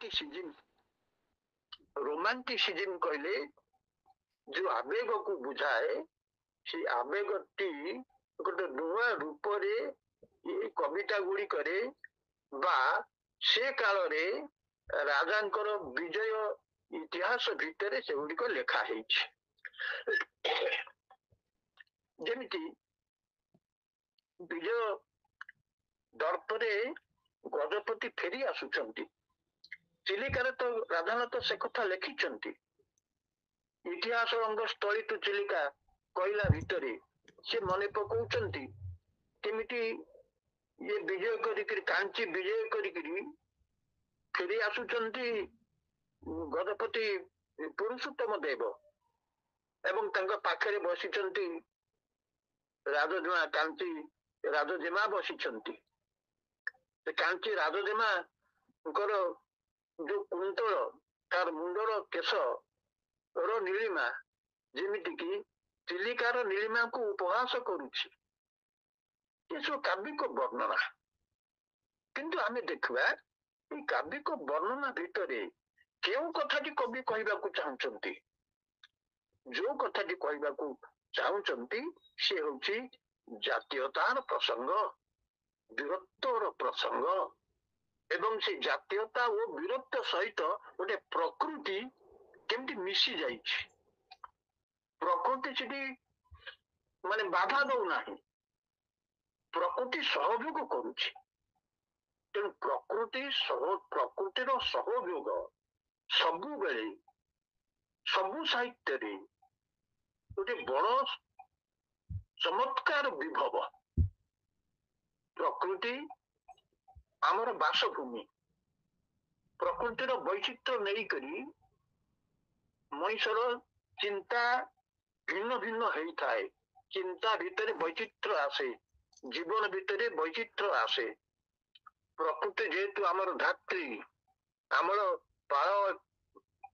Romanticism. Romanticism କହିଲେ ଯୋଉ ଆବେଗକୁ ବୁଝାଏ, ସେ ଆବେଗଟି ଗୋଟେ ନୂଆ ରୂପରେ ଏଇ କବିତା ଗୁଡିକରେ ବା ସେ କାଳରେ ରାଜାଙ୍କର ବିଜୟ ଇତିହାସ ଭିତରେ ସେଗୁଡିକ ଲେଖା ହେଇଛି। ଯେମିତି ବିଜୟ ଦର୍ପରେ ଗଜପତି ଫେରି ଆସୁଛନ୍ତି ଚିଲିକାରେ, ତ ରାଧାନାଥ ସେ କଥା ଲେଖିଛନ୍ତି। ଇତିହାସ ରଙ୍ଗ ସ୍ଥଳୀ ତୁ ଚିଲିକା କହିଲା ଭିତରେ ସେ ମନେ ପକଉଛନ୍ତି କେମିତି ଇଏ ବିଜୟ କରିକିରି, କାଞ୍ଚି ବିଜୟ କରିକିରି ଫେରି ଆସୁଛନ୍ତି ଗଜପତି ପୁରୁଷୋତ୍ତମ ଦେବ, ଏବଂ ତାଙ୍କ ପାଖରେ ବସିଛନ୍ତି ରାଜଜେମା, କାଞ୍ଚି ରାଜଜେମା ବସିଛନ୍ତି। ସେ କାଞ୍ଚି ରାଜଜେମାଙ୍କର ଯୋଉ କୁନ୍ତଳ, ତାର ମୁଣ୍ଡର କେଶ ର ନୀଳିମା ଯେମିତି କି ଚିଲିକାର ନୀଳିମାକୁ ଉପହାସ କରୁଛି। ଏସବୁ କାବ୍ୟିକ ବର୍ଣ୍ଣନା। କିନ୍ତୁ ଆମେ ଦେଖିବା, ଏଇ କାବ୍ୟିକ ବର୍ଣ୍ଣନା ଭିତରେ କେଉଁ କଥାଟି କବି କହିବାକୁ ଚାହୁଁଛନ୍ତି। ଯୋଉ କଥାଟି କହିବାକୁ ଚାହୁଁଛନ୍ତି ସେ ହଉଛି ଜାତୀୟତାର ପ୍ରସଙ୍ଗ, ବୀରତ୍ୱର ପ୍ରସଙ୍ଗ, ଏବଂ ସେ ଜାତୀୟତା ଓ ବୀରତ୍ୱ ସହିତ ଗୋଟେ ପ୍ରକୃତି କେମିତି ମିଶି ଯାଇଛି। ପ୍ରକୃତି ସେଠି ମାନେ ବାଧା ଦଉନାହିଁ, ପ୍ରକୃତି ସହଯୋଗ କରୁଛି। ତେଣୁ ପ୍ରକୃତି ସହ ପ୍ରକୃତିର ସହଯୋଗ ସବୁବେଳେ ସବୁ ସାହିତ୍ୟରେ ଗୋଟେ ବଡ ଚମତ୍କାର ବିଭବ। ପ୍ରକୃତି ଆମର ବାସଭୂମି। ପ୍ରକୃତିର ବୈଚିତ୍ର୍ୟ ନେଇକରି ମଣିଷର ଚିନ୍ତା ଭିନ୍ନ ଭିନ୍ନ ହେଇଥାଏ। ଚିନ୍ତା ଭିତରେ ବୈଚିତ୍ର୍ୟ ଆସେ, ଜୀବନ ଭିତରେ ବୈଚିତ୍ର୍ୟ ଆସେ। ପ୍ରକୃତି ଯେହେତୁ ଆମର ଧାତ୍ରୀ, ଆମର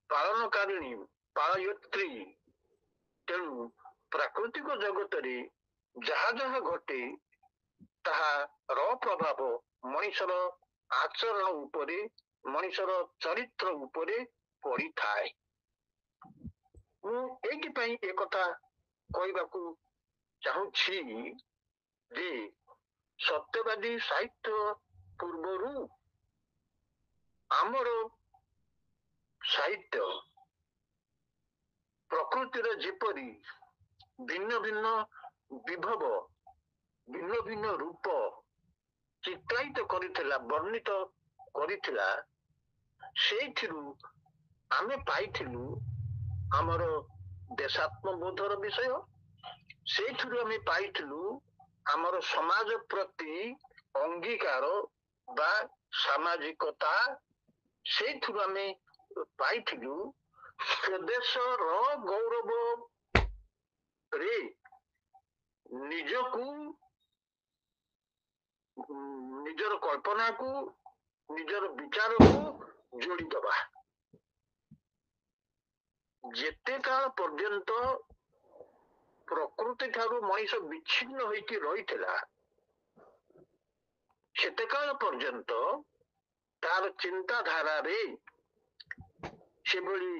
ପାଳନକାରିଣୀ, ପାଳୟତ୍ରୀ, ତେଣୁ ପ୍ରାକୃତିକ ଜଗତରେ ଯାହା ଯାହା ଘଟେ ତାହାର ପ୍ରଭାବ ମଣିଷର ଆଚରଣ ଉପରେ, ମଣିଷର ଚରିତ୍ର ଉପରେ ପଡିଥାଏ। ମୁଁ ଏଇଥିପାଇଁ ଏକଥା କହିବାକୁ ଚାହୁଁଛି ଯେ ସତ୍ୟବାଦୀ ସାହିତ୍ୟ ପୂର୍ବରୁ ଆମର ସାହିତ୍ୟ ପ୍ରକୃତିର ଯେପରି ଭିନ୍ନ ଭିନ୍ନ ବିଭବ, ଭିନ୍ନ ଭିନ୍ନ ରୂପ ଚିତ୍ରାୟିତ କରିଥିଲା, ବର୍ଣ୍ଣିତ କରିଥିଲା, ସେଇଥିରୁ ଆମେ ପାଇଥିଲୁ ଆମର ଦେଶାତ୍ମବୋଧର ବିଷୟ। ସେଇଥିରୁ ଆମେ ପାଇଥିଲୁ ଆମର ସମାଜ ପ୍ରତି ଅଙ୍ଗୀକାର ବା ସାମାଜିକତା। ସେଇଥିରୁ ଆମେ ପାଇଥିଲୁ ସ୍ୱଦେଶର ଗୌରବରେ ନିଜକୁ, ନିଜର କଳ୍ପନାକୁ, ନିଜର ବିଚାରକୁ ଯୋଡ଼ିଦବା। ଯେତେ କାଳ ପର୍ଯ୍ୟନ୍ତ ପ୍ରକୃତି ଠାରୁ ମଣିଷ ବିଚ୍ଛିନ୍ନ ହେଇକି ରହିଥିଲା, ସେତେ କାଳ ପର୍ଯ୍ୟନ୍ତ ତାର ଚିନ୍ତାଧାରାରେ ସେଭଳି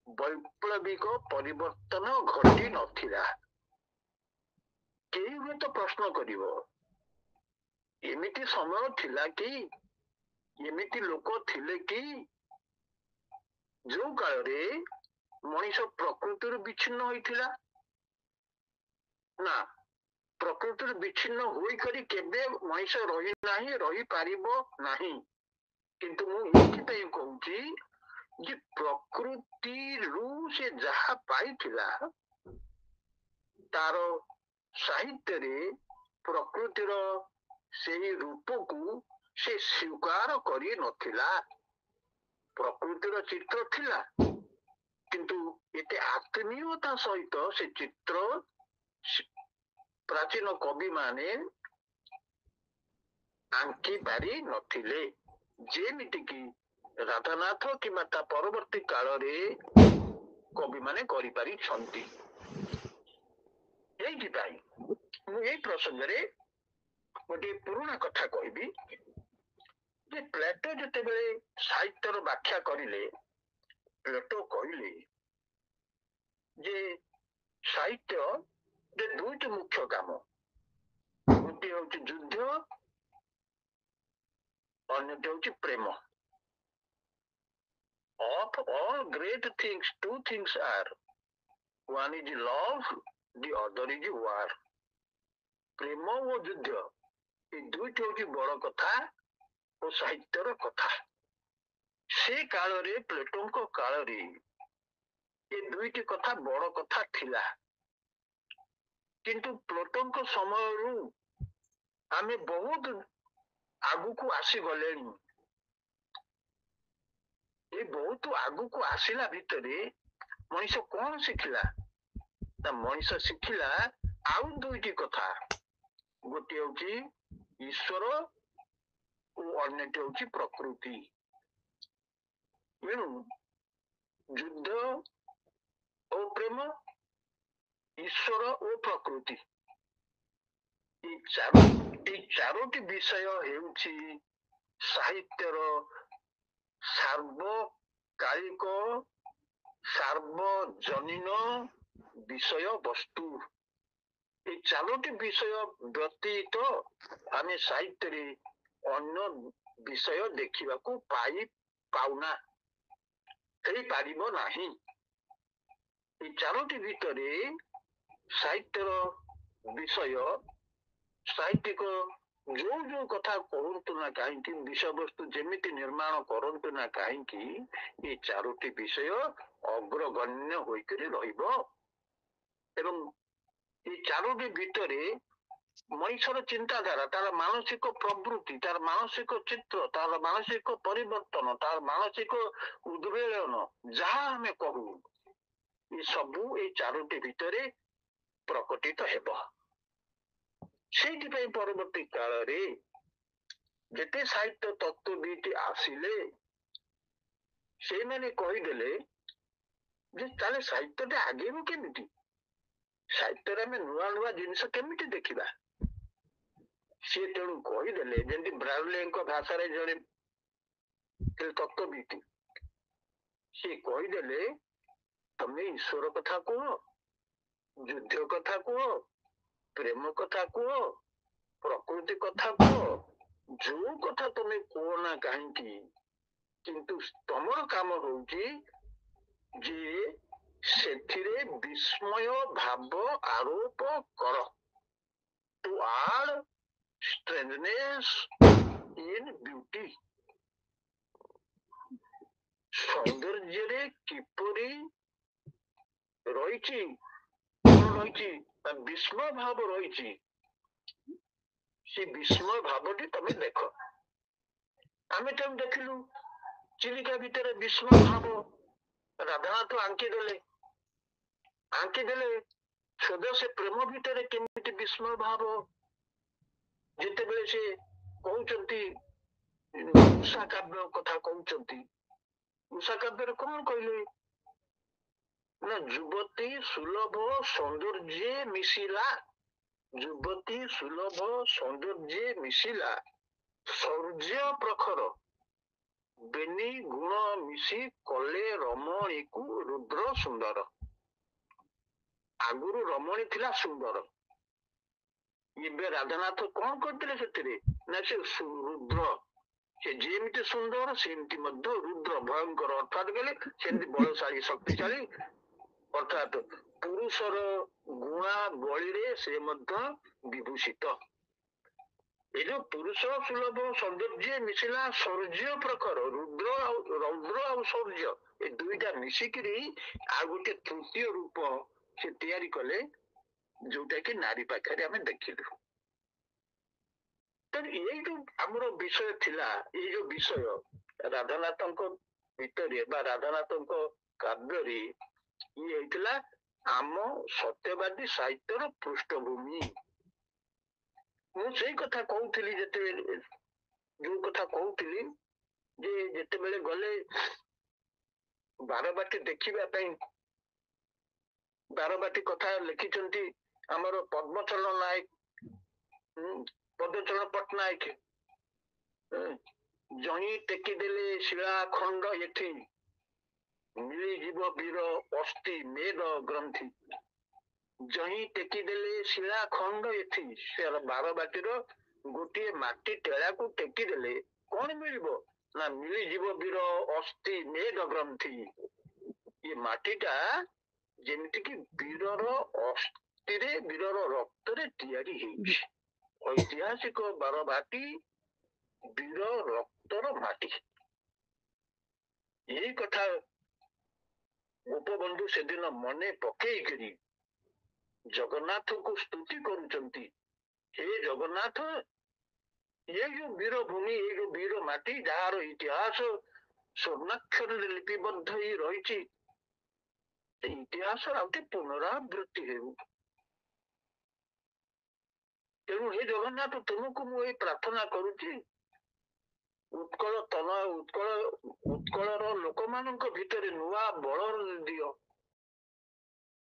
ବୈପ୍ଳବିକ ପରିବର୍ତ୍ତନ ଘଟି ନଥିଲା। କେହି ହୁଏତ ପ୍ରଶ୍ନ କରିବ, ଏମିତି ସମୟ ଥିଲା କି, ଏମିତି ଲୋକ ଥିଲେ କି ଯୋଉ କାଳରେ ମଣିଷ ପ୍ରକୃତିରୁ ବିଚ୍ଛିନ୍ନ ହୋଇଥିଲା? ନା, ପ୍ରକୃତିରୁ ବିଚ୍ଛିନ୍ନ ହୋଇକରି କେବେ ମଣିଷ ରହିନାହିଁ, ରହିପାରିବ ନାହିଁ। କିନ୍ତୁ ମୁଁ ଏଇଥିପାଇଁ କହୁଛି ଯେ ପ୍ରକୃତିରୁ ସେ ଯାହା ପାଇଥିଲା, ତାର ସାହିତ୍ୟରେ ପ୍ରକୃତିର ସେଇ ରୂପକୁ ସେ ସ୍ୱୀକାର କରି ନଥିଲା। ପ୍ରକୃତିର ଚିତ୍ର ଥିଲା, କିନ୍ତୁ ଏତେ ଆତ୍ମୀୟତା ସହିତ ସେ ଚିତ୍ର ପ୍ରାଚୀନ କବି ମାନେ ଆଙ୍କି ପାରି ନଥିଲେ, ଯେମିତି କି ରାଧାନାଥ କିମ୍ବା ତା ପରବର୍ତ୍ତୀ କାଳରେ କବିମାନେ କରିପାରିଛନ୍ତି। ଏଇଥିପାଇଁ ମୁଁ ଏଇ ପ୍ରସଙ୍ଗରେ ଗୋଟିଏ ପୁରୁଣା କଥା କହିବି ଯେ ଯେ ପ୍ଲେଟୋ ଯେତେବେଳେ ସାହିତ୍ୟର ବ୍ୟାଖ୍ୟା କରିଲେ, ପ୍ଲେଟୋ କହିଲେ ଯେ ସାହିତ୍ୟ ଯେ ଦୁଇଟି ମୁଖ୍ୟ କାମ, ଗୋଟିଏ ହଉଛି ଯୁଦ୍ଧ, ଅନ୍ୟଟି ହଉଛି ପ୍ରେମ। Of all great things, two things are. One is love, the other is war. ପ୍ରେମ ଓ ଯୁଦ୍ଧ, ଏ ଦୁଇଟି ହଉଛି ବଡ କଥା ଓ ସାହିତ୍ୟର କଥା। ସେ କାଳରେ, ପ୍ଲେଟୋଙ୍କ କାଳରେ ଏ ଦୁଇଟି କଥା ବଡ କଥା ଥିଲା। କିନ୍ତୁ ପ୍ଲେଟୋଙ୍କ ସମୟରୁ ଆମେ ବହୁତ ଆଗକୁ ଆସିଗଲେଣି। ଏ ବହୁତ ଆଗକୁ ଆସିଲା ଭିତରେ ମଣିଷ କଣ ଶିଖିଲା ନା, ମଣିଷ ଶିଖିଲା ଆଉ ଦୁଇଟି କଥା। ଗୋଟିଏ ହଉଛି ଈଶ୍ୱର ଓ ଅନ୍ୟଟି ହଉଛି ପ୍ରକୃତି। ତେଣୁ ଯୁଦ୍ଧ ଓ ପ୍ରେମ, ଈଶ୍ୱର ଓ ପ୍ରକୃତି, ଏଇ ଚାରୋଟି ବିଷୟ ହେଉଛି ସାହିତ୍ୟର ସାର୍ବକାଳିକ ସାର୍ବଜନୀନ ବିଷୟ ବସ୍ତୁ। ଏଇ ଚାରୋଟି ବିଷୟ ବ୍ୟତୀତ ଆମେ ସାହିତ୍ୟରେ ଅନ୍ୟ ବିଷୟ ଦେଖିବାକୁ ପାଉନା, ହେଇପାରିବ ନାହିଁ। ଏଇ ଚାରୋଟି ଭିତରେ ସାହିତ୍ୟର ବିଷୟ, ସାହିତ୍ୟିକ ଯୋଉ ଯୋଉ କଥା କୁହନ୍ତୁ ନା କାହିଁକି, ବିଷୟବସ୍ତୁ ଯେମିତି ନିର୍ମାଣ କରନ୍ତୁ ନା କାହିଁକି, ଏ ଚାରୋଟି ବିଷୟ ଅଗ୍ରଗଣ୍ୟ ହୋଇକରି ରହିବ। ଏବଂ ଏଇ ଚାରୋଟି ଭିତରେ ମଣିଷର ଚିନ୍ତାଧାରା, ତାର ମାନସିକ ପ୍ରବୃତ୍ତି, ତାର ମାନସିକ ଚିତ୍ର, ତାର ମାନସିକ ପରିବର୍ତ୍ତନ, ତାର ମାନସିକ ଉଦ୍ବେଳନ, ଯାହା ଆମେ କହୁ, ଏ ସବୁ ଏଇ ଚାରୋଟି ଭିତରେ ପ୍ରକଟିତ ହେବ। ସେଇଥିପାଇଁ ପରବର୍ତ୍ତୀ କାଳରେ ଯେତେ ସାହିତ୍ୟ ତତ୍ତ୍ୱବିତ୍ ଆସିଲେ, ସେଇମାନେ କହିଦେଲେ ଯେ ତାହେଲେ ସାହିତ୍ୟଟା ଆଗେଇବ କେମିତି, ସାହିତ୍ୟରେ ଆମେ ନୂଆ ନୂଆ ଜିନିଷ କେମିତି ଦେଖିବା। ସିଏ ତେଣୁ କହିଦେଲେ, ଯେମିତି ବ୍ରାଡଲେଙ୍କ ଭାଷାରେ ଜଣେ ତତ୍ତ୍ୱବିତ୍, ସିଏ କହିଦେଲେ ତମେ ଈଶ୍ୱର କଥା କୁହ, ଯୁଦ୍ଧ କଥା କୁହ, ପ୍ରେମ କଥା କୁହ, ପ୍ରକୃତି କଥା କୁହ, ଯୋଉ କଥା ତମେ କୁହ ନା କାହିଁକି, କିନ୍ତୁ ତମର କାମ ହଉଛି ଯେ ସେଥିରେ ବିସ୍ମୟ ଭାବ ଆରୋପ କର। To add strangeness in beauty. ସୌନ୍ଦର୍ଯ୍ୟରେ କିପରି ରହିଛି, କଣ ରହିଛି ନା ବିସ୍ମୟ ଭାବ ରହିଛି, ସେ ବିସ୍ମୟ ଭାବଟି ତମେ ଦେଖ। ଆମେ ତେଣୁ ଦେଖିଲୁ ଚିଲିକା ଭିତରେ ବିସ୍ମୟ ଭାବ ରାଧାନାଥ ଆଙ୍କିଦେଲେ, ଆଙ୍କିଦେଲେ ସ୍ୱଦେଶ ପ୍ରେମ ଭିତରେ କେମିତି ବିସ୍ମୟ ଭାବ, ଯେତେବେଳେ ସେ କହୁଛନ୍ତି ଉଷା କାବ୍ୟ କଥା କହୁଛନ୍ତି, ଉଷା କାବ୍ୟରେ କଣ କହିଲେ ନା ଯୁବତୀ ସୁଲଭ ସୌନ୍ଦର୍ଯ୍ୟ ମିଶିଲା, ଯୁବତୀ ସୁଲଭ ସୌନ୍ଦର୍ଯ୍ୟ ମିଶିଲା, ସୌର୍ଯ୍ୟ ପ୍ରଖର ବେନି ଗୁଣ ମିଶି କଲେ ରମଣୀକୁ ରୁଦ୍ର ସୁନ୍ଦର। ଆଗରୁ ରମଣୀ ଥିଲା ସୁନ୍ଦର, ଏବେ ରାଧାନାଥ କଣ କରିଥିଲେ ସେଥିରେ ନା ସେ ରୁଦ୍ର, ସେ ଯେମିତି ସୁନ୍ଦର ସେମିତି ମଧ୍ୟ ରୁଦ୍ର, ଭୟଙ୍କର, ଅର୍ଥାତ୍ ଗଲେ ସେମିତି ବଳଶାଳୀ ଶକ୍ତିଶାଳୀ, ଅର୍ଥାତ୍ ପୁରୁଷର ଗୁଣାବଳୀରେ ସେ ମଧ୍ୟ ବିଭୂଷିତ। ଏ ଯୋଉ ପୁରୁଷ ସୁଲଭ ସୌନ୍ଦର୍ଯ୍ୟ ମିଶିଲା ସୌର୍ଯ୍ୟ ପ୍ରଖର, ରୁଦ୍ର ଆଉ ରୌଦ୍ର ଆଉ ସୌର୍ଯ୍ୟ ଏ ଦୁଇଟା ମିଶିକିରି ଆଉ ଗୋଟେ ତୃତୀୟ ରୂପ ସେ ତିଆରି କଲେ, ଯୋଉଟା କି ନାରୀ ପାଖରେ ଆମେ ଦେଖିଲୁ। ତେଣୁ ଏଇ ଯୋଉ ଆମର ବିଷୟ ଥିଲା, ଏଇ ଯୋଉ ବିଷୟ ରାଧାନାଥଙ୍କ ଭିତରେ ବା ରାଧାନାଥଙ୍କ କାବ୍ୟରେ ଇଏ ହେଇଥିଲା ଆମ ସତ୍ୟବାଦୀ ସାହିତ୍ୟର ପୃଷ୍ଠଭୂମି। ମୁଁ ସେଇ କଥା କହୁଥିଲି, ଯେତେବେଳେ ଯୋଉ କଥା କହୁଥିଲି ଯେ ଯେତେବେଳେ ଗଲେ ବାରବାଟୀ ଦେଖିବା ପାଇଁ, ବାରବାଟୀ କଥା ଲେଖିଛନ୍ତି ଆମର ପଦ୍ମଚରଣ ନାୟକ, ପଦ୍ମଚରଣ ପଟ୍ଟନାୟକ, ଜହିଁ ଟେକିଦେଲେ ଶିଳା ଖଣ୍ଡ ଏଠି, ମିଳିଯିବ ବୀର ଅସ୍ଥି ମେଦ ଗ୍ରନ୍ଥି। ଜହିଁ ଟେକିଦେଲେ ଶିଳା ଖଣ୍ଡ ଏଠି, ସେ ବାରବାଟୀର ଗୋଟିଏ ମାଟି ଟେଳାକୁ ଟେକିଦେଲେ କଣ ମିଳିବ? ନା ମିଳିଯିବ ବୀର ଅସ୍ଥି ମେଦ ଗ୍ରନ୍ଥି। ଏ ମାଟିଟା ଯେମିତି କି ବୀରର ଅସ୍ଥିରେ, ବୀରର ରକ୍ତରେ ତିଆରି ହେଇଛି। ଐତିହାସିକ ବାରବାଟୀ ବୀର ରକ୍ତର ମାଟି। ଏଇ କଥା ଗୋପବନ୍ଧୁ ସେଦିନ ମନେ ପକେଇକରି ଜଗନ୍ନାଥଙ୍କୁ ସ୍ତୁତି କରୁଛନ୍ତି। ହେ ଜଗନ୍ନାଥ, ଏ ଯୋଉ ବୀରଭୂମି, ଏଇ ଯୋଉ ବୀର ମାଟି, ଯାହାର ଇତିହାସ ସ୍ୱର୍ଣ୍ଣାକ୍ଷରରେ ଲିପିବଦ୍ଧ ହେଇ ରହିଛି, ସେ ଇତିହାସର ଆଉ ଟିକେ ପୁନରାବୃତ୍ତି ହେଉ। ତେଣୁ ହେ ଜଗନ୍ନାଥ, ତୁମକୁ ମୁଁ ଏଇ ପ୍ରାର୍ଥନା କରୁଛି, ଉତ୍କଳ ତନ, ଉତ୍କଳ, ଉତ୍କଳର ଲୋକମାନଙ୍କ ଭିତରେ ନୂଆ ବଳ ଦିଅ।